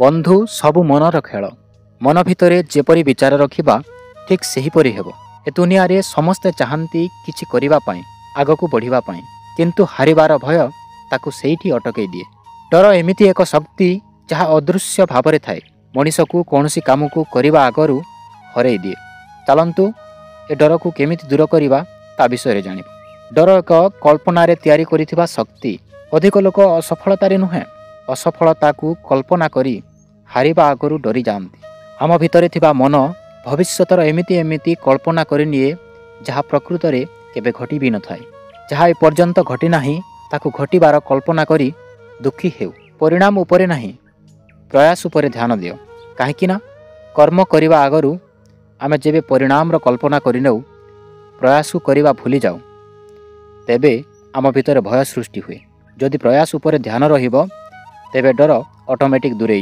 ବନ୍ଧୁ, ସବୁ ମନର ଖେଳ। ମନ ଭିତରେ ଯେପରି ବିଚାର ରଖିବା, ଠିକ୍ ସେହିପରି ହେବ। ଏ ଦୁନିଆରେ ସମସ୍ତେ ଚାହାନ୍ତି କିଛି କରିବା ପାଇଁ, ଆଗକୁ ବଢ଼ିବା ପାଇଁ, କିନ୍ତୁ ହାରିବାର ଭୟ ତାକୁ ସେଇଠି ଅଟକେଇ ଦିଏ। ଡର ଏମିତି ଏକ ଶକ୍ତି ଯାହା ଅଦୃଶ୍ୟ ଭାବରେ ଥାଏ, ମଣିଷକୁ କୌଣସି କାମକୁ କରିବା ଆଗରୁ ହରେଇ ଦିଏ। ଚାଲନ୍ତୁ, ଏ ଡରକୁ କେମିତି ଦୂର କରିବା ତା ବିଷୟରେ ଜାଣିବା। ଡର ଏକ କଳ୍ପନାରେ ତିଆରି କରିଥିବା ଶକ୍ତି। ଅଧିକ ଲୋକ ଅସଫଳତାରେ ନୁହେଁ, ଅସଫଳତାକୁ କଳ୍ପନା କରି ହାରିବା ଆଗରୁ ଡରିଯାଆନ୍ତି। ଆମ ଭିତରେ ଥିବା ମନ ଭବିଷ୍ୟତର ଏମିତି ଏମିତି କଳ୍ପନା କରିନିଏ, ଯାହା ପ୍ରକୃତରେ କେବେ ଘଟି ବି ନଥାଏ। ଯାହା ଏପର୍ଯ୍ୟନ୍ତ ଘଟିନାହିଁ, ତାକୁ ଘଟିବାର କଳ୍ପନା କରି ଦୁଃଖୀ ହେଉ। ପରିଣାମ ଉପରେ ନାହିଁ, ପ୍ରୟାସ ଉପରେ ଧ୍ୟାନ ଦିଅ। କାହିଁକି ନା କର୍ମ କରିବା ଆଗରୁ ଆମେ ଯେବେ ପରିଣାମର କଳ୍ପନା କରିନେଉ, ପ୍ରୟାସକୁ କରିବା ଭୁଲିଯାଉ, ତେବେ ଆମ ଭିତରେ ଭୟ ସୃଷ୍ଟି ହୁଏ। ଯଦି ପ୍ରୟାସ ଉପରେ ଧ୍ୟାନ ରହିବ, ତେବେ ଡର ଅଟୋମେଟିକ୍ ଦୂରେଇ